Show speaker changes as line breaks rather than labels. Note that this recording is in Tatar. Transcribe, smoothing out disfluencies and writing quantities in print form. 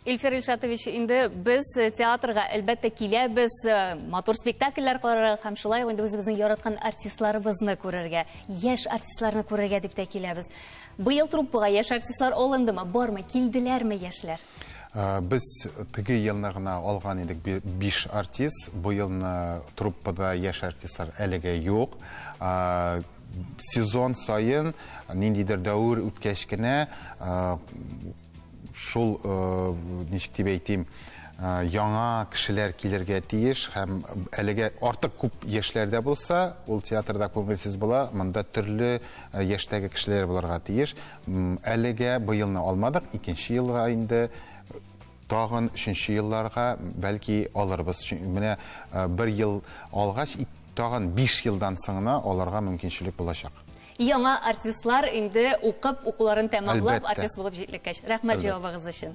Илфир Илшатович, инде без театрга әлбәттә киләбез, матур спектакльләр карарга һәм шулай ук инде үзебезнең яраткан артистларыбызны күрергә, яшь артистларны күрергә дип тә киләбез. Быел труппага яшь артистлар алындымы, бармы, килделәрме яшьләр?
Без теге елны гына алган идек 5 артист, бу елны труппада яшь артистлар әлегә юк. Сезон саен ниндидер дәвер үткәч кенә шул, ничек дип әйтим, яңа кешеләр килергә тиеш һәм әлегә артык күп яшьләрдә булса, ул театрда күңелсез була, монда төрле яшьтәге кешеләр булырга тиеш. Әлегә быелны алмадык, икенче елга инде тагын өченче елларга бәлки алырбыз. Менә бер ел алгач, тагын 5 елдан соң гына алырга мөмкинчелек булачак.
Яңа артистлар инде укып, укуларын тәмамлап, артист булып җитлеккәч. Рәхмәт җавабыгыз өчен.